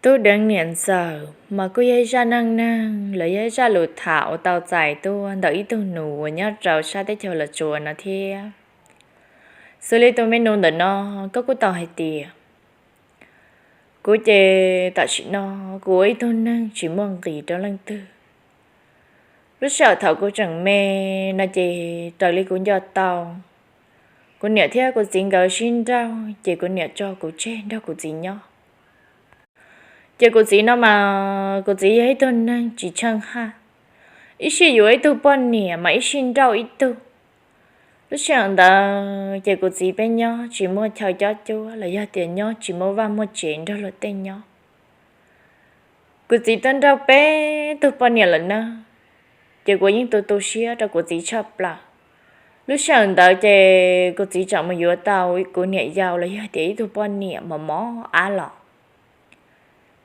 Tub deev niam ntxawm mas kuj yog ib zaj neej neeg los yog ib zaj lus tham uas tau txais tuaj ntawm ib tug nus uas nyob rau sab teb chaws Los Tsuas no thiab. Xws li tus me nus ntawm no, koj kuj tau hais tias, kuv ces tam sim no kuv ua ib tug neeg tsis muaj nqis rau leej twg. Lub sij hawm thaum kuv tseem me no ces raws li kuv nco tau, kuv niam thiab kuv txiv nkawd sib nrauj ces kuv niam tso kuv tseg nrog kuv txiv nyob. Ces kuv txiv no mas kuv txiv yog ib tug neeg tsis tsheej haj, ib sij yuav ib tug poj niam mas ib sij nrauj ib tug. Lub sij hawm ntawd ces kuv txiv peb nyob tsis muaj chaw cob cuab los yog tias nyob tsis muaj vaj muaj tsev nrog luag tej nyob. Kuv txiv twb nrauj peb tug poj niam lawm na, ces kuv yeej tu tu siab rau kuv txiv tshaj plaws. Lub sij hawm ntawd ces kuv txiv tseem mus yuav tau kuv niam yau los yog tias ib tug poj niam mos mos ab los.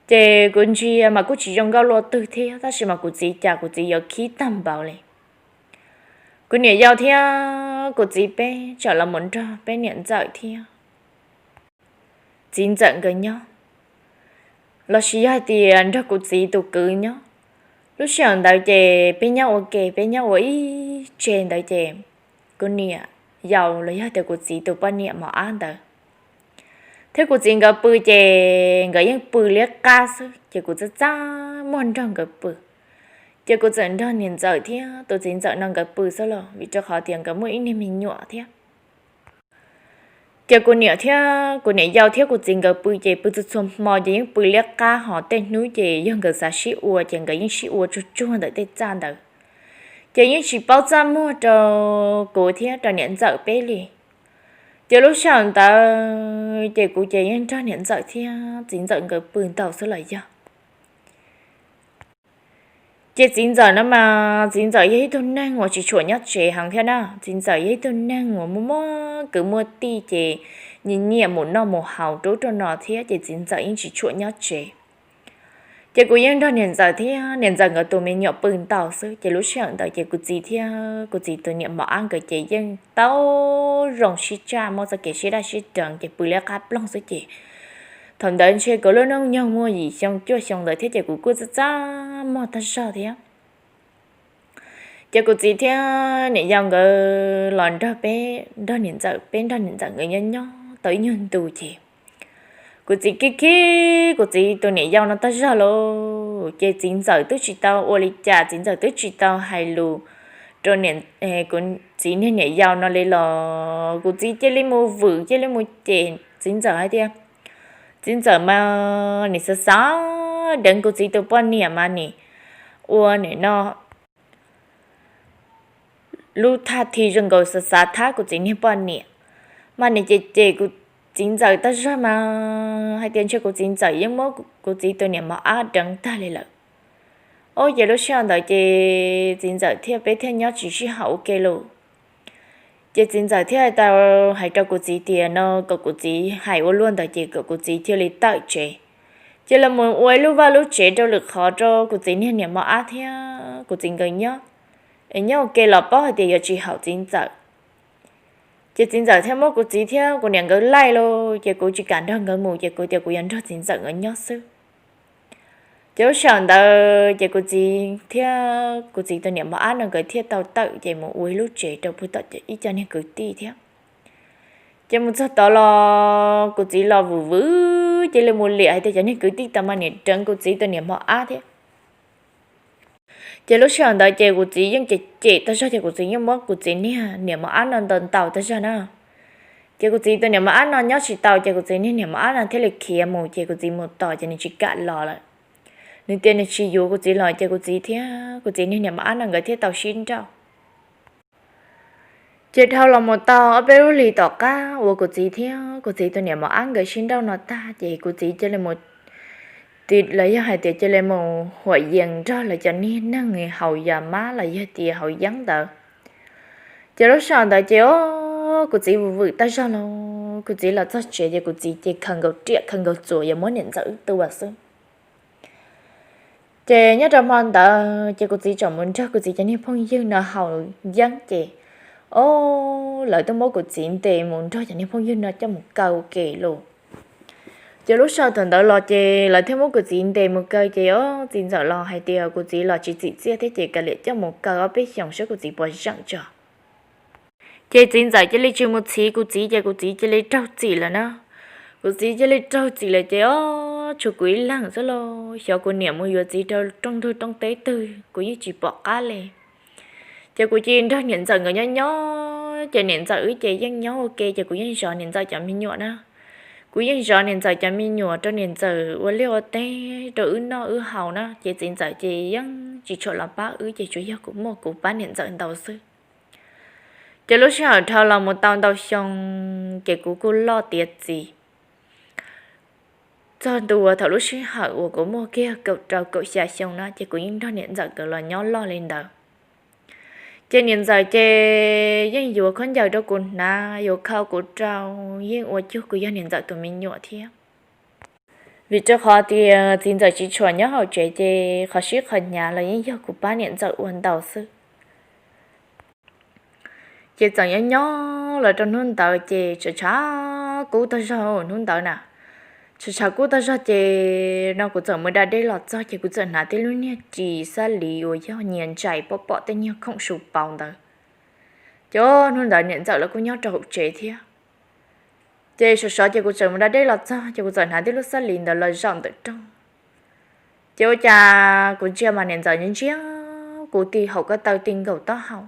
Ces kuv ntsia mas kuj tsis zoo nkauj luaj twg thiab, tab sis mas kuv txiv cas kuv txiv yuav khib tag npaum li. Kuv niam yau thiab kuv txiv peb tseem los mus nrog peb niam ntxawm thiab txiv ntxawm nkawd nyob, los sis yog hais tias nrog kuv txiv tus kwv nyob. Lub sij hawm ntawd ces peb nyob ua ke, peb nyob ua ib tse ntawd ces kuv niam yau los yog tias kuv txiv tus poj niam mos ab ntawd thiab kuv txiv nkawd pw ces nkawd yeej pw liab qab xwb, ces kuv txaj txaj muag nrog nkawd pw. Ces kuv txawm nrog niam ntxawm thiab tus txiv ntxawm no nkawd pw xwb los vim rau qhov tias nkawd muaj ib niag me nyuam thiab. Ces kuv niam thiab kuv niam yau thiab kuv txiv nkawd pw ces pw txhua txhua hmo ces yeej pw liab qab, ho tej hnub ces yog nkawd xav sib ua ces nkawd yeej sib ua tsuag tsuag ntawm tej txaj ntawd. Ces yeej tsis paub txaj muag rau kuv thiab rau niam ntxawm peb li. Ces lub sij hawm ntawd ces kuv ces yeej nrog niam ntxawm thiab txiv ntxawm nkawd pw ntau xwb los yog. Ces txiv ntxawm no mas txiv ntxawm yog ib tug neeg uas tsis tshua nyob tsev heev thiab na. Txiv ntxawm yog ib tug neeg uas muaj muaj kwv muaj tij ces nyiam nyiam mus noj mus haus rub rau no thiab, ces txiv ntxawm yeej tsis tshua nyob tsev. Ces kuv yeej nrog niam ntxawm thiab niam ntxawm nkawd tus me nyuam pw ntau xwb. Ces lub sij hawm ntawd ces kuv txiv thiab kuv txiv tus niam mos ab nkawd ces yeej tau zoo sib tsaj, muaj txoj kev sib daj sib deev ces pw liab qab ploog xwb ces thaum ntawd ntshe kuv lub hnub nyoog muaj yim xyoo cuaj xyoo ntawd thiab ces kuv kuj txaj txaj muag tag zog thiab. Ces kuv txiv thiab niam yau nkawd los nrog peb, nrog niam ntxawm, peb nrog niam ntxawm nkawd nyob nyob tau ib nyuag ntu ces kuv txiv khib khib kuv txiv tus niam yau no tag zog lauj. Ces txiv ntxawm twb tsis tau ua li cas, txiv ntxawm twb tsis tau hais lus rau niam, kuv txiv niag niam yau no li los kuv txiv cia li mus vwm cia li mus cem txiv ntxawm hais tias, txiv ntxawm mas nim xav xav deev kuv txiv tus poj niam mas nim ua nim no lub thaj thi zoo nkaus xav xav thab kuv txiv niag poj niam, mas nim cem cem kuv txiv ntxawm tag zog mas hais tias ntshe kuv txiv ntxawm yeej muab kuv txiv tus niam mos ab deev tag li lawm. Ob ces lub sij hawm ntawd ces txiv ntxawm thiab peb thiaj nyob tsis sib haum ua ke lawm. Ces txiv ntxawm thiaj hais tau, hais rau kuv txiv tias no kom kuv txiv hais ua luaj ntawd ces kom kuv txiv cia li tawm tsev, cia li mus ua ib lub vaj lub tsev rau lwm qhov rau kuv txiv niag niam mos ab thiab kuv txiv nkawd nyob, es nyob ua ke los paub hais tias yuav tsis haum txiv ntxawm. Ces txiv ntxawm thiaj muab kuv txiv thiab kuv niam nkawd laij lauj, ces kuv tsis kam nrog nkawd mus, ces kuv tias kuv yuav nrog txiv ntxawm nkawd nyob xwb. Ces lub sij hawm ntawd ces kuv txiv thiab kuv txiv tus niam mos ab no nkawd thiaj tau tawm ces mus ua ib lub tsev rau puag tom ib co niag kwv tij thiab. Ces mus txog tod los kuv txiv los vwm vwm cia li mus liam hais tias cov niag kwv tij tau mas nim deev kuv txiv tus niam mos ab thiab. Ces lub sij hawm ntawd ces kuv txiv yeej cem cem tag zog, ces kuv txiv yeej muab kuv txiv niag niam mos ab no ntaus ntaus tag zog na. Ces kuv txiv tus niam mos ab no nyob tsis tau, ces kuv txiv niag niam mos ab no thiaj li khiav mus, ces kuv txiv mus tos ces nws tsis kam los lawm. Nws tias nws tsis yuav kuv txiv los, ces kuv txiv thiab kuv txiv niag niam mos ab no nkawd thiaj tau sib nrauj. Ces dhau los mus tau ob peb lub hlis tom qab uas kuv txiv thiab kuv txiv tus niam mos ab nkawd sib nrauj no tag, ces kuv txiv cia li mus ti, los yog hais tias cia li mus huam yees nrog lawv cov niag neeg haus yas mab los yog tias haus yeeb ntawd. Ces lub sij hawm ntawd ces o, kuv txiv vwm vwm tag zog los kuv txiv los txog tsev ces kuv txiv ces khaws nkaus riam khaws nkaus txuas yuav muab niam ntxawm wb tua xwb. Ces nyob rau hmo ntawd ces kuv txiv tseem mus nrog kuv txiv cov niag phooj ywg no haus yeeb ces o, lawv twb muab kuv txiv ntes mus nrog cov niag phooj ywg no coj mus kaw ua ke lauj. Ces lub sij hawm thaum ntawd los ces lawv thiaj muab kuv txiv ntes mus kaw ces o, txiv ntxawm los hais tias kuv txiv los tsis txim txiaj thiab ces kav liam coj mus kaw ob peb xyoos saib kuv txiv puas zeem tso. Ces txiv ntxawm cia li tsis mus txhiv kuv txiv ces kuv txiv cia li raug txim lawm na. Kuv txiv cia li raug txim lawm ces o, tshuav kuv ib leeg xwb los xyov kuv niam mus yuav txiv rau rooj ntug rooj teb twg kuv yeej tsis pom qab li. Ces kuv cia li nrog niam ntxawm nkawd nyob nyob ces niam ntxawm wb ces yeej nyob ua ke ces kuv yeej zov niam ntxawm cov me nyuam na. Kuv yeej zov niam ntxawm cov me nyuam rau niam ntxawm ua liaj ua teb rau wb noj wb haus na ces txiv ntxawm ces yeej tsis tshua los pab wb ces tsuas yog kuv muaj kuv pab niam ntxawm ntau xwb. Ces lub sij hawm dhau los mus tau ntau xyoo ces kuv kuj loj tiav txiv. Txog ntua thaum lub sij hawm uas kuv muaj kiag kaum rau kaum xya xyoo na ces kuv yeej nrog niam ntxawm nkawd los nyob loj li ntawd. Ces niam ntxawm ces yeej yuav khaub ncaws rau kuv hnav, yuav khau kuv rau, yeej ua cuag kuv yog niam ntxawm tus me nyuam thiab. Vim rau qhov tias txiv ntxawm tsis tshua nyob hauv tsev ces qhov sib qhov hnyav los yeej yog kuv pab niam ntxawm ua ntau xwb. Ces txawm nyob nyob los rau hnub ntawd ces tshav tshav kub tag zog hnub ntawd na. Tshav tshav kub tag zog ces no kuv txawm mus da dej los txog ces kuv txawm hnav tib lub niag ris xab lis uas yog nyias ntsais pom pom tej nyuag khoom su pauv ntawd. Ces hnub ntawd niam ntxawm los kuj nyob rau hauv tsev thiab. Ces sov sov ces kuv txawm mus da dej los txog ces kuv txawm hnav tib lub xab lis ntawd los zaum ntawm rooj. Ces ua cas kuv ntsia mas niam ntxawm ntsia kuv ti haum ko taw ti nkaus taub hau.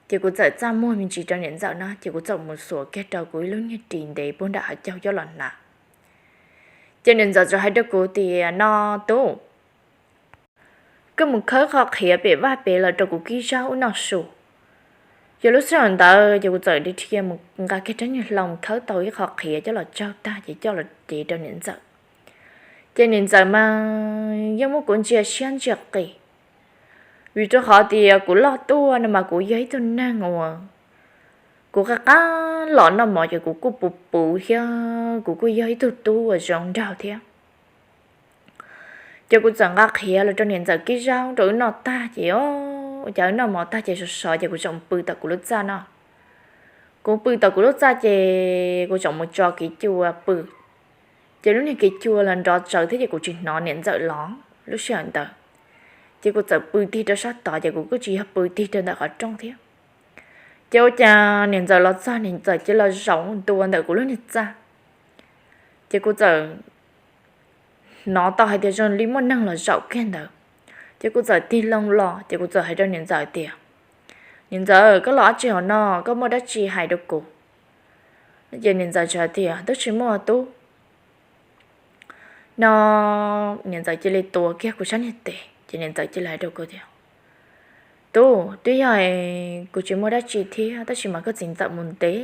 Ces kuv txawm txaj muag me ntsis rau niam ntxawm no ces kuv txawm mus xuas kiag rau kuv ib lub niag ris ntev puag nram hav caug coj los hnav. Ces niam ntxawm txawm hais rau kuv tias no tub, koj mus khawb qhov qhiav pem vaj pem los rau kuv kib zaub wb noj su. Yog lub sij hawm ntawd ces kuv txawm li dhia mus nqa kiag rab niag hlau mus khawb tau ib qho qhiav coj los tsaug tag ces coj los cev rau niam ntxawm. Ces niam ntxawm mas yeej muab kuv ntsia siab ntsia qis, vim rau qhov tias kuv loj tuaj no mas kuv yog ib tug neeg uas kuv qab qab los noj mov ces kuv kuj puv puv thiab kuv kuj yog ib tug tub uas zoo nraug thiab. Ces kuv txawm nqa qhiav los rau niam ntxawm kib zaub rau wb noj tag ces o, ua cas wb noj mov tag ces sov sov ces kuv tseem pw tom kuv lub txaj no. Kuv pw tom kuv lub txaj ces kuv tseem mus tso kev cua pw. Ces lub niag kev cua los nrov tsawv thiab ces kuv tsis hnov niam ntxawm los lub sij hawm ntawd. Ces kuv txawm pw tig rau sab tod ces kuv kuj tsis yog pw tig rau ntawm qhov rooj thiab. Ces ua cas niam ntxawm los txog niam ntxawm cia los zaum ntua ntawm kuv lub niag txaj. Ces kuv txawm hnov tau hais tias zoo li muaj neeg los zaum kiag ntawd. Ces kuv txawm tig loo los ces kuv txawm hais rau niam ntxawm tias, niam ntxawm, koj los dab tsi hauv no, koj muaj dab tsi hais rau kuv? Ces niam ntxawm txawm hais tias, twb tsis muaj tub. No niam ntxawm cia li tuav kiag kuv sab niag tes ces niam ntxawm cia li hais rau kuv tias, tub, twb yog kuv tsis muaj dab tsi thiab tab sis mas koj txiv ntxawm mus ntev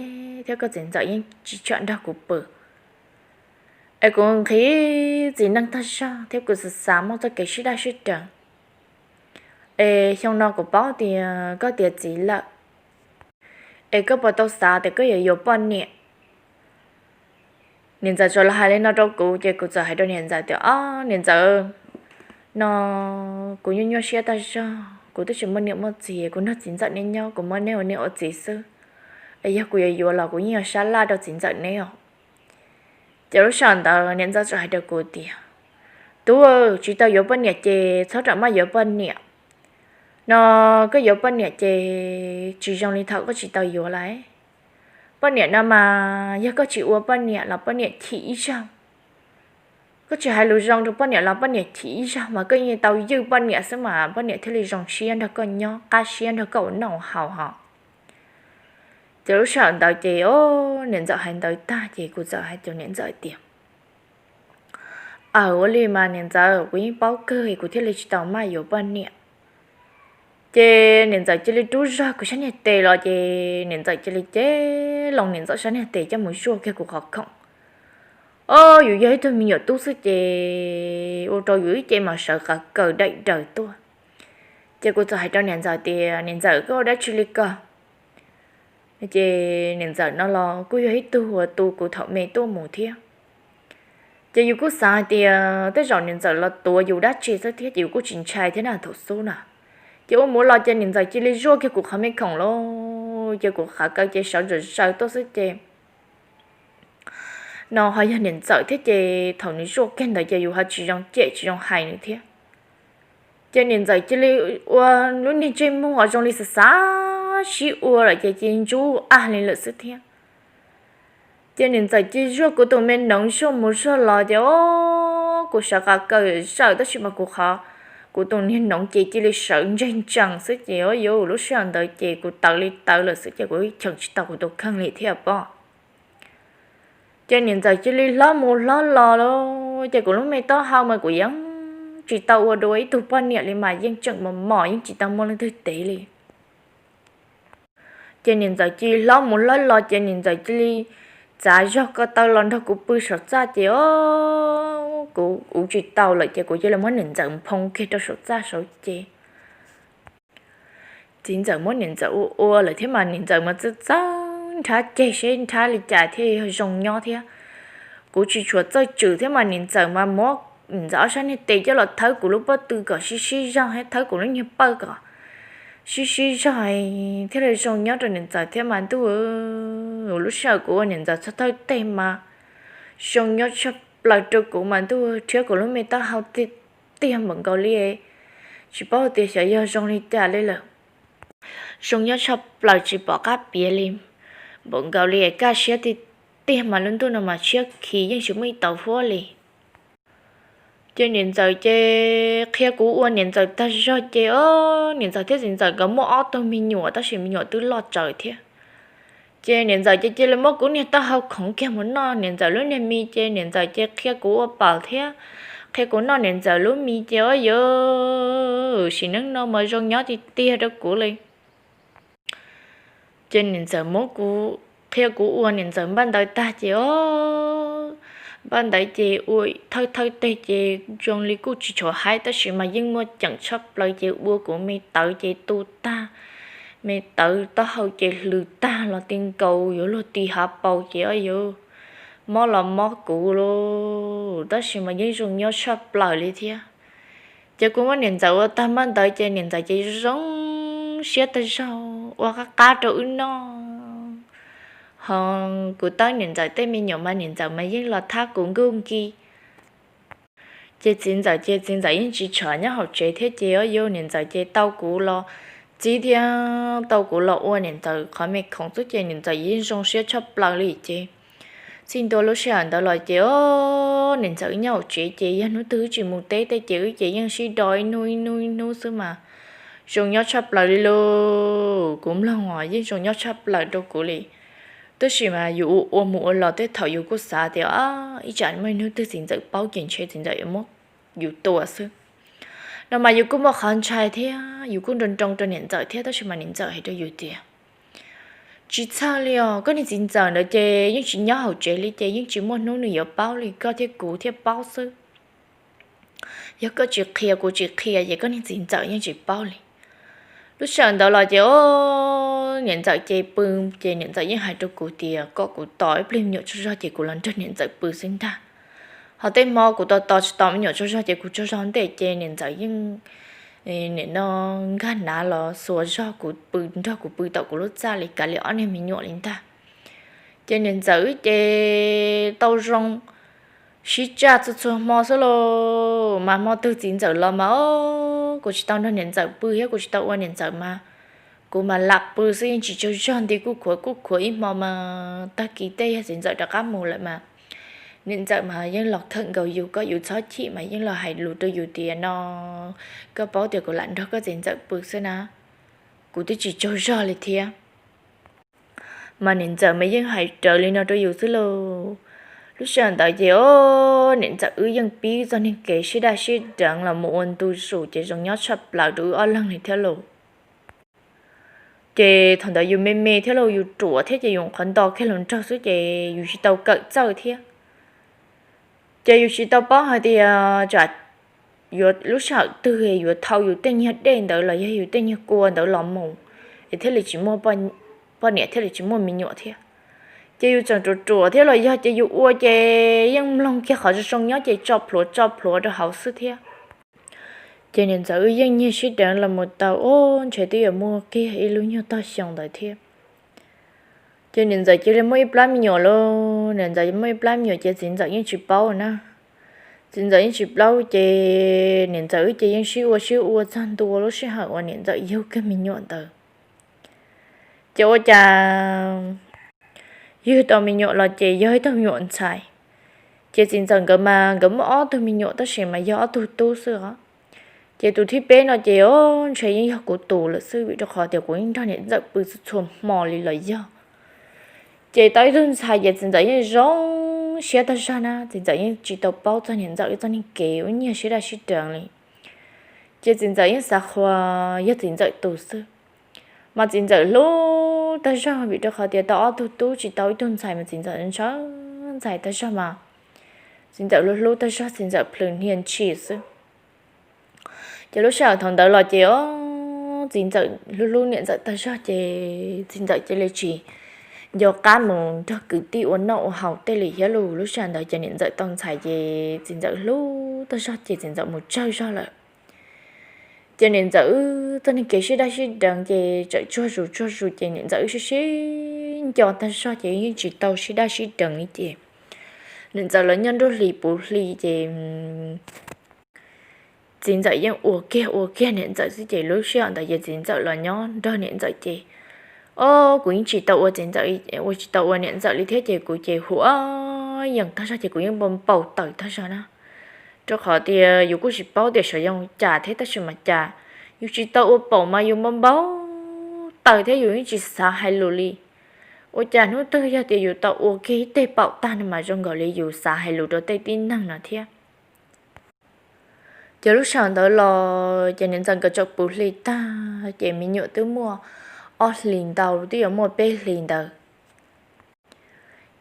thiab koj txiv ntxawm yeej tsis tshua nrog kuv pw. Es kuv nqhis txiv neej tag zog thiab kuv xav xav muaj txoj kev sib daj sib deev. Es xyoo no kuv paub tias koj tiav txiv lawm, es koj puas tau xav tias koj yuav yuav poj niam? Niam ntxawm txawm los hais li no rau kuv ces kuv txawm hais rau niam ntxawm tias, o, niam ntxawm, no kuv nyuaj nyuaj siab tag zog, kuv twb tsis muaj niam muaj txiv, kuv nrog txiv ntxawm neb nyob, kuv muab neb ua niam ua txiv xwb. Es yog kuv yuav yuav los kuv yeej yuav sab laj rau txiv ntxawm neb os. Ces lub sij hawm ntawd niam ntxawm txawm hais rau kuv tias, tub, tsis tau yuav poj niam ces txhob ram maj yuav poj niam. No koj yuav poj niam ces tsis zoo li thaum koj tsis tau yuav lawm. Poj niam no mas yog koj tsis ua poj niam los poj niam chim ib zaug. Koj tsis hais lus zoo rau poj niam los poj niam chim ib zaug mas koj yeej tau ywj poj niam xwb mas poj niam thiaj li zoo siab nrog koj nyob, qab siab nrog koj ua noj ua haus hos. Ces lub sij hawm ntawd ces o, niam ntxawm hais ntawd tag ces kuv txawm hais rau niam ntxawm tias, aw, ua li mas niam ntxawm, kuv yeej paub kawg kuv thiaj li tsis tau maj yuav poj niam. Ces niam ntxawm cia li rub zog kuv sab niag tes los ces niam ntxawm cia li cev loo niam ntxawm sab niag tes coj mus zuaj kiag kuv qhov khoom. O, yus yog ib tug me nyuam tub xwb ces ua rau yus ib ce mas sawv qav kaws daim daws tuaj. Ces kuv txawm hais rau niam ntxawm tias, niam ntxawm, koj ua dab tsi li ko? Ces niam ntxawm no los kuj yog ib tug uas tu kuv thaum me tuaj mus thiab. Ces yus kuj xav hais tias tej zaum niam ntxawm los tuav yus dab tsi xwb thiab ces yus kuj tsis ntshai thiab na thaum xub na. Ces ua mus los ces niam ntxawm cia li zuaj kiag kuv qhov me khoom lauj, ces kuv qav kaws ces sawv ntsaws zaws tuaj xwb ces no ho yog niam ntxawm thiab ces thaum nws zuaj kiag ntawd ces yus ho tsis zoo cem tsis zoo hais nws thiab. Ces niam ntxawm cia li ua lub niag ntsej muag uas zoo li xav xav sib ua lawm ces cia li ntsub ua li lawm xwb thiab. Ces niam ntxawm cia li zuaj kuv tus me noov zuaj mus zuaj los ces o, kuv sawv qas kaw zawm tab sis mas kuv qhov, kuv tus niag noov ces cia li sawv ntseg ntsees xwb ces o yuv lub sij hawm ntawd ces kuv tawv li tawv lawm xwb ces kuv cheem tsis tau kuv tus kheej li thiab pob. Ces niam ntxawm cia li hlob mus hlob los lawm ces kuv lub me taub hau mas kuv yeej tsis tau ua dua ib tug poj niam li mas yeej tseem mos mos yeej tsis tau muaj leej twg tev li. Ces niam ntxawm cia li hlob mus hlob los ces niam ntxawm cia li txav zog ko taw los nrog kuv pw saum txaj ces o, kuv ua tsis tau lawm ces kuv cia li muab niam ntxawm nphoo kiag rau saum txaj saud ces txiv ntxawm muab niam ntxawm ua ua lawm thiab mas niam ntxawm mas txawj txawj nrhab ceg seb nrhab li cas thiaj yog zoo nyob thiab. Kuv tsis tshua txawj tswm thiab mas niam ntxawm mas muab niam ntxawm ob sab niag tes coj los thawb kuv lub pob tw kom sib sib zog thiab thawb kuv lub niag pawj kom sib sib zog thiaj li zoo nyob rau niam ntxawm thiab mas ntuj, lub sij hawm kuv ua niam ntxawm txog thawj teg mas zoo nyob tshaj plaws rau kuv mas ntuj, rhiab kuv lub me taub hau tiag tiag npaum nkaus li, tsis paub tias xyov yog zoo li cas li lawm. Zoo nyob tshaj plaws tsis pom qab piav li, npaum nkaus li kaj siab tiag tiag mas lub ntuj no mas tshiab khiv yeej tsis muaj ib tauv huab li. Ces niam ntxawm ces qhia kuv ua niam ntxawm tag zog ces o, niam ntxawm thiab txiv ntxawm nkawd muaj ob tug me nyuam tab sis me nyuam twb loj tsawv thiab. Ces niam ntxawm ces cia li muab kuv niag taub hau khoov kiag mus noj niam ntxawm lub niag mis ces niam ntxawm ces qhia kuv ua paum thiab qhia kuv noj niam ntxawm lub mis ces o yuv, sim neej no mas zoo nyob tiag tiag rau kuv li. Ces niam ntxawm muab kuv, qhia kuv ua niam ntxawm npaj ntawv tag ces o, npaj ntawv ces ua thawj thawj teg ces zoo li kuj tsis tshua haib tab sis mas yeej muaj ceem tshaj plaws ces ua kuv me tawv ces tu tag, me tawv taub hau ces hlws tag los ti nkaus yuav luag ti hav paus ces o yuv, mob los mob kuv lauj tab sis mas yeej zoo nyob tshaj plaws li thiab. Ces kuv muab niam ntxawm ua tag npaj ntawv ces niam ntxawm ces zoo siab tag zog ua qab qab rau wb noj. Ho kuv tawb niam ntxawm tej me nyuam mas niam ntxawm mas yeej los thab kuv nkuj nki. Ces txiv ntxawm ces txiv ntxawm yeej tsis tshua nyob hauv tsev thiab ces o yuv niam ntxawm ces tau kuv los txib thiab tau kuv los ua niam ntxawm qhov me khoom xwb ces niam ntxawm yeej zoo siab tshaj plaws li ces txij ntua lub sij hawm ntawd los ces o, niam ntxawm wb nyob hauv tsev ces yog hnub twg wb tsis mus teb tej ces wb ces yeej sib do ib hnub ib hnub ib hnub xwb mas zoo nyob tshaj plaws li lauj. Kuv mloog os yeej zoo nyob tshaj plaws rau kuv li. Tab sis mas yus ua ua mus ua los tej thaum yus kuj xav tias ib tsam muaj ib hnub twg txiv ntxawm paub ces ntshe txiv ntxawm yuav muab yus tua xwb no mas yus kuj muaj qhov ntshai thiab yus kuj nroo nroo rau niam ntxawm thiab tab sis mas niam ntxawm hais rau yus tias tsis txhawj li os, koj niag txiv ntxawm ntawd ces yeej tsis nyob hauv tsev li ces yeej tsis muaj hnub nws yuav paub li, koj thiab kuv thiaj paub xwb. Yog koj tsis qhia kuv tsis qhia ces koj niag txiv ntxawm yeej tsis paub li. Lub sij hawm ntawd los ces o, niam ntxawm ces pw, ces niam ntxawm yeej hais rau kuv tias kom kuv tos ib pliag me nyuam tsaug zog ces kuv los nrog niam ntxawm pw xwb ntag. Ho tej hmo kuv tos tos tsis tos me nyuam tsaug zog ces kuv tsaug zog ntej ces niam ntxawm yeej nim no nkag nav los xuas zog kuv pw nrog kuv pw tom kuv lub txaj li kav liam ob niag me nyuam li ntag. Ces niam ntxawm ces tau zoo sib tsaj txhua txhua hmo xwb lauj. Mas hmo twg txiv ntxawm los mas o, kuv tsis tau nrog niam ntxawm pw thiab kuv tsis tau ua niam ntxawm mas kuv mas lam pw xwb yeej tsis tsaug zog nti kuj khuav kuj khuav ib hmo mas tag kis tej yog txiv ntxawm rov qab mus lawm mas niam ntxawm mas yeej los khawm nkaus yus kom yus txhob chim mas yeej los hais lus rau yus tias no, koj paub tias kuv lam nrog koj txiv ntxawm pw xwb na, kuv twb tsis tsaug zog li thiab. Mas niam ntxawm mas yeej hais raws li no rau yus xwb lauj. Lub sij hawm ntawd ces o, niam ntxawm wb yeej pib txog niag kev sib daj sib deev los mus ua ntu zus ces zoo nyob tshaj plaws rau wb ob leeg li thiab lauj. Ces thaum ntawd yus me me thiab lauj, yus ruam thiab ces yus qhov nto kiag hluas nraug xwb ces yus tsis tau kawm txawj thiab. Ces yus tsis tau paub hais tias tsam yuav lub sij hawm twg yuav thau yus tej nyuag dej ntawd los yog yus tej nyuag kua ntawd los mus es thiaj li tsis muaj poj niam thiaj li tsis muaj me nyuam thiab. Ces yus tseem ruam ruam thiab los yog ces yus ua ces yeej mloog kiag qhov zoo zoo nyob ces tso plhuav tso plhuav rau hauv xwb thiab. Ces niam ntxawm wb yeej nyiag sib deev los mus tau o, ntshe twb yuav muaj kiag ib lub nyuag tog xyoo ntawd thiab. Ces niam ntxawm cia li muaj ib plab me nyuam lauj, niam ntxawm muaj ib plab me nyuam ces txiv ntxawm yeej tsis paub na. Txiv ntxawm yeej tsis paub ces niam ntxawm wb ces yeej sib ua sib ua txog ntua lub sij hawm uas niam ntxawm yug kiag me nyuam ntawd. Ces ua cas yug tau me nyuam los ces yog ib tug me nyuam ntxhais. Ces txiv ntxawm nkawd mas nkawd muaj ob tug me nyuam tab sis mas yog ob tug tub xwb os. Ces tus thib peb no ces o, ntshe yeej yog kuv tus lawm xwb vim rau qhov tias kuv yeej nrog niam ntxawm pw txhua txhua hmo li los yog. Ces tau ib tug ntxhais ces txiv ntxawm yeej zoo siab tag zog na, txiv ntxawm yeej tsis tau paub txog niam ntxawm ib txoj neeg kev ua nyiag sib daj sib deev li. Ces txiv ntxawm yeej xav qhuas yog txiv ntxawm tus xwb. Mas txiv ntxawm hlub tag zog vim rau qhov tias tau ob tug tub tsis tau ib tug ntxhais mas txiv ntxawm ntshaw ntxhais tag zog mas txiv ntxawm hlub hlub tag zog txiv ntxawm plhws hnia ntshis xwb. Ces lub sij hawm thaum ntawd los ces o, txiv ntxawm hlub hlub niam ntxawm tag zog ces txiv ntxawm cia li tsis nco qab mus nrog kwv tij ua noj ua haus tej li thiab lauj. Lub sij hawm ntawd ces niam ntxawm tau ntxhais ces txiv ntxawm hlub tag zog ces txiv ntxawm mus tsawg zog lawm. Ces niam ntxawm wb txoj neeg kev sib daj sib deev ces txawm tsuag zus tsuag zus ces niam ntxawm wb sib sib nco tag zog ces yeej tsis tau sib daj sib deev li ces niam ntxawm los nyob nruab hlis puv hli ces txiv ntxawm yeej ua kiag ua kiag niam ntxawm xwb ces lub sij hawm ntawd ces txiv ntxawm los nyob nrog niam ntxawm ces o, kuv yeej tsis tau ua txiv ntxawm, ua tsis tau ua niam ntxawm li thiab ces kuv ces huam yees tag zog ces kuv yeej npau npau taws tag zog na. Rau qhov tias yus kuj tsis paub tias xyov yog cas thiab tab sis mas cas yus tsis tau ua paum mas yus npau npau taws thiab yus yeej tsis xav hais lus li. Ua cas hnub twg yog tias yus tau ua kiag ib teg paum tag no mas zoo nkaus li yus xav hais lus rau tej tib neeg no thiab. Ces lub sij hawm ntawd los ces niam ntxawm nkawd txawm puv hli tag ces me nyuam twb muaj ob hlis ntau twb yuav muaj peb hlis ntawd.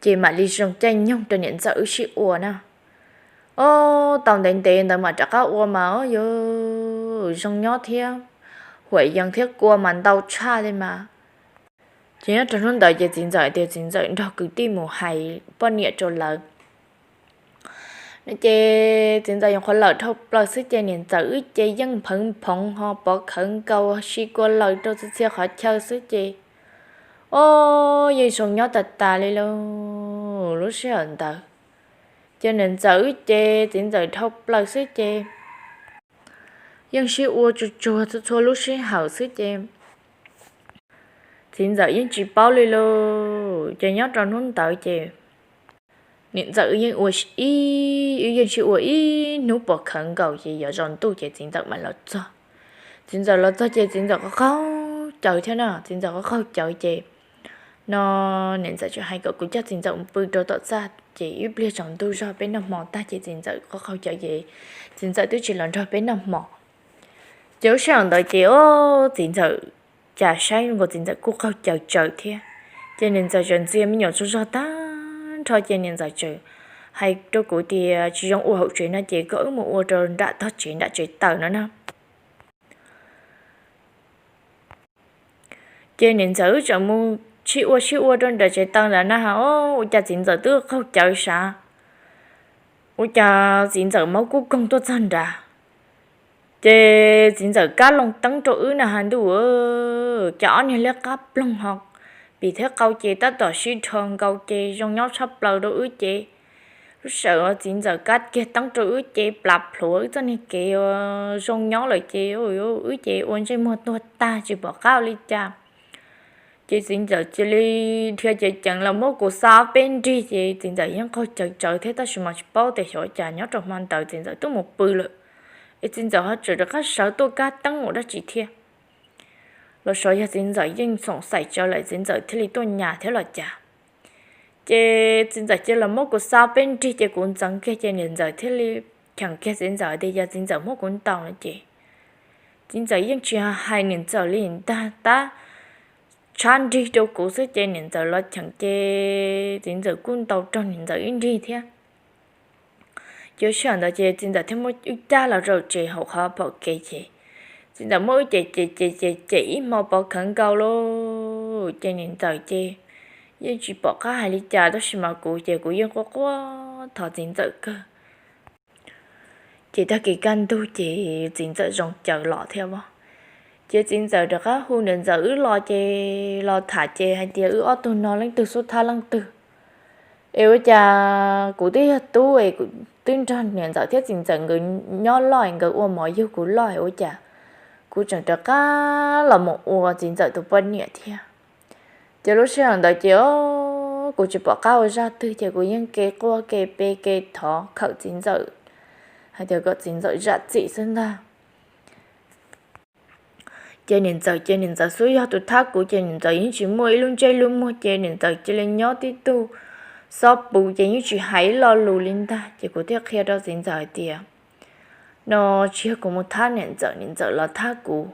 Ces mam li zoo caij nyoog rau niam ntxawm wb sib ua na. O, tau ntev ntev ntawd mam rov qab ua mas o yuav zoo nyob thiab, huam yees thiab kua mas ntau tshaj li mas. Ces nyob rau hnub ntawd ces txiv ntxawm tias txiv ntxawm nrog kwv tij mus hais poj niam rau lawv no ces txiv ntxawm nyuam qhuav lawm dhau plaws xwb ces niam ntxawm wb ces yeej npheev nphoov ho pov khawv nkaus si kua laws rau txhua txhia qhov chaw xwb ces o, yeej zoo nyob tas tas li lauj. Lub sij hawm ntawd ces niam ntxawm wb ces txiv ntxawm dhau plaws xwb ces yeej sib ua tsuag tsuag txhua txhua lub sij hawm xwb ces txiv ntxawm yeej tsis paub li lauj. Ces nyob rau hnub ntawd ces niam ntxawm wb yeej ua ib, wb yeej sib ua ib hnub pov khawv nkaus ces yuav tsaus ntuj ces txiv ntxawm mam los txog. Txiv ntxawm los txog ces txiv ntxawm qaug qaug cawv thiab na, txiv ntxawm qaug qaug cawv ces no niam ntxawm tseem hais kom kuv coj txiv ntxawm mus pw rau tom txaj ces ib pliag tsaus ntuj zog peb noj hmo tag ces txiv ntxawm qaug qaug cawv ces txiv ntxawm twb tsis los nrog peb noj hmo. Ces lub sij hawm ntawd ces o, txiv ntxawm cas saib nkaus txiv ntxawm kuj qaug cawv tsawv thiab. Ces niam ntxawm tseem ntxias me nyuam tsaug zog tag nrho ces niam ntxawm tseem hais rau kuv tias tsis zoo ua hauv tsev no ces koj wb mus ua rau nram tog tsev nram tsev taws no na. Ces niam ntxawm wb tseem mus sib ua sib ua rau nram tsev taws ntawd na ha, o, ua cas txiv ntxawm twb qaug cawv sav, ua cas txiv ntxawm maub kub koog tuaj txog nrad. Ces txiv ntxawm kab loo teeb rau wb na ha ntuj, cas ob niag liab qab ploog ho pim thiab qau ces tab tom sib dhos nkaus ces zoo nyob tshaj plaws rau wb ces lub sij hawm txiv ntxawm kab kiag teeb rau wb ces plas plhuav wb txoj niag kev zoo nyob lawm ces wb ces ua ntsej muag tuag tag tsis pom qab ua li cas. Ces txiv ntxawm cia li dhia cev ceev los muab kuv xa ob peb nrig ces txiv ntxawm yeej qaug cawv tsawv thiab tab sis mas tsis paub tias xyov cas nyob rau hmo ntawd txiv ntxawm twb mus pw lawm, es txiv ntxawm ho tseem rov qab sawv tuaj kab teeb ua dab tsi thiab. Los xyov yog txiv ntxawm yeej xoom xaim tsawv lawm txiv ntxawm thiaj li tuaj nyas thiab los cas. Ces txiv ntxawm cia los muab kuv xa peb nrig ces kuv ntxeev kiag ces niam ntxawm thiaj li cheem kiag txiv ntxawm tias yog txiv ntxawm muab kuv ntaus no ces txiv ntxawm yeej tsis hais niam ntxawm li ntag, tab tshab nrig rau kuv xwb ces niam ntxawm los cheem ces txiv ntxawm kuj ntaus raug niam ntxawm ib nrig thiab. Ces sij hawm ntawd ces txiv ntxawm thiaj muab wb cab los rau tsev hauv qhov phom kev ces txiv ntxawm muab wb cem cem cem cem cem ib hmo pov khawv nkaus lauj. Ces niam ntxawm ces yeej tsis pom qab hais li cas tab sis mas kuv ces kuv yeej quaj quaj thov txiv ntxawm kawg. Ces tag kis kaj ntug ces txiv ntxawm zoo cawv los thiab os. Ces txiv ntxawm rov qab hu niam ntxawm wb los ces los tham ces hais tias wb ob tug no leej twg xub thab leej twg. Es ua cas kuv twb yog tub es kuv twb nrog niam ntxawm thiab txiv ntxawm nkawd nyob loj, nkawd ua mov yug kuv loj, ua cas kuv tseem rov qab los mus ua txiv ntxawm tus poj niam thiab. Ces lub sij hawm ntawd ces o, kuv tsis pom qab ua zaj twg ces kuv yeej ke quaj ke pe ke thov khawm txiv ntxawm, hais tias kom txiv ntxawm zam txim xwb ntag. Ces niam ntxawm ces niam ntxawm xub yog tus thab kuv ces niam ntxawm yeej tsis muaj ib lub ntsej lub muag ces niam ntxawm cia li nyob tib tug xob puv ces yeej tsis hais ib lo lus li ntag. Ces kuv thiaj qhia rau txiv ntxawm hais tias no tsis yog kuv mus thab niam ntxawm, niam ntxawm los thab kuv.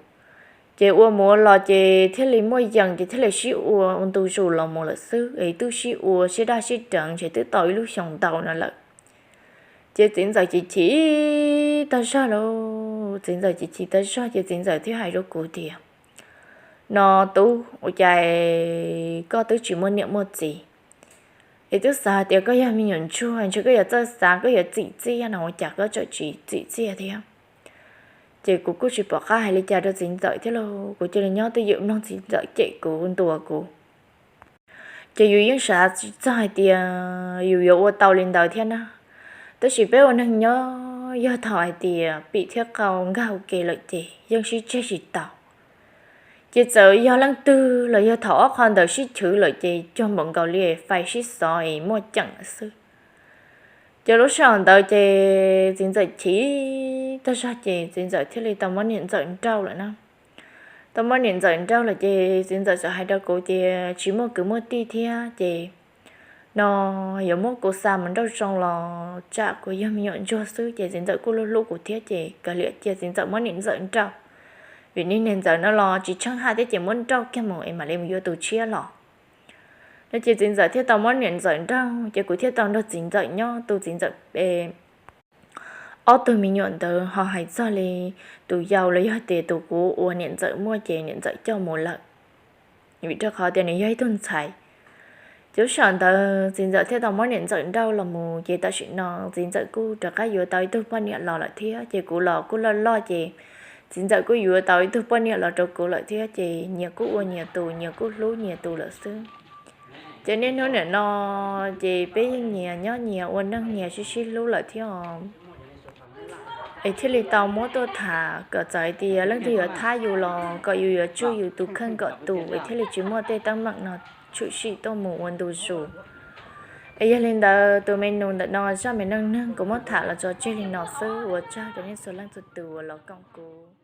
Ces ua mus ua los ces thiaj li muaj yees ces thiaj li sib ua ua ntu zus los mus lawm xwb es twb sib ua sib daj sib deev ces twb tau ib lub xyoo ntau no lawm. Ces txiv ntxawm chim chim tag zog lauj, txiv ntxawm chim chim tag zog ces txiv ntxawm thiaj hais rau kuv tias no tub, ua cas koj twb tsis muaj niam muaj txiv es twb xav hais tias koj yog me nyuam ntsuag, ntshe koj yuav txawj xav, koj yuav txim txiaj no ua cas koj tseem tsis txim txiaj thiab. Ces kuv kuj tsis pom qab hais li cas rau txiv ntxawm thiab lauj, kuv cia li nyob twj ywm mloog txiv ntxawm cem kuv ntuas kuv. Ces yus yeej xav tsis txog hais tias yus yuav ua tau li ntawd thiab na. Tab sis peb ua neeg nyob yog thaum hais tias pim thiab qau nkag ua ke lawm ces yeej sib tseg tsis tau. Ces txawm yog leej twg los yog thaum ob qho ntawd sib chwv lawm ces cuag npaum nkaus li fais sib xov es muaj ceem xwb. Ces lub sij hawm ntawd ces txiv ntxawm chim tag zog ces txiv ntxawm thiaj li tau muab niam ntxawm nrauj lawm na. Tau muab niam ntxawm nrauj lawm ces txiv ntxawm txawm hais rau kuv tias tsis muaj kwv muaj tij thiab ces no yuav muab kuv xa mus nrauj zoo los tsam kuv yog me nyuam ntsuag xwb ces txiv ntxawm kuj hlub hlub kuv thiab ces kav liam cia txiv ntxawm muab niam ntxawm nrauj. Vim niag niam ntxawm no los tsis tsheej haj thiab ces muab nrauj kiag mus es mam li mus yuav tus tshiab los. No ces txiv ntxawm thiaj tau muab niam ntxawm nrauj ces kuv thiaj tau nrog txiv ntxawm nyob tu txiv ntxawm ob tug me nyuam ntawd ho hais txog li tus yau los yog tias tus kuv uas niam ntxawm muaj ces niam ntxawm coj mus lawm, vim rau qhov tias nws yog ib tug ntxhais. Ces lub sij hawm ntawd txiv ntxawm thiaj tau muab niam ntxawm nrauj los mus ces tam sim no txiv ntxawm kuj rov qab yuav tau ib tug poj niam los lawm thiab ces kuv los kuj loj loj ces txiv ntxawm kuj yuav tau ib tug poj niam los rau kuv lawm thiab ces nyias kuj ua nyias tus, nyias kuj hlub nyias tus lawm xwb. Ces niaj hnub niam no ces peb yeej nyias nyob nyias ua neej nyias sib sib hlub lawm thiab os. Es thiaj li tau muab tuaj tham kom txawm hais tias leej twg yuav thab yus los kom yus yuav tswj yus tus kheej kom tus es thiaj li tsis muaj tej teeb meem no tshwm sim tuaj mus ua ntu zus. Es yog li ntawd tus me nus ntawm no zaj me neej neeg kuv muab tham los tso tseg li no xwb, ua tsaug rau nej txhua leej txhua tus uas los koom kuv.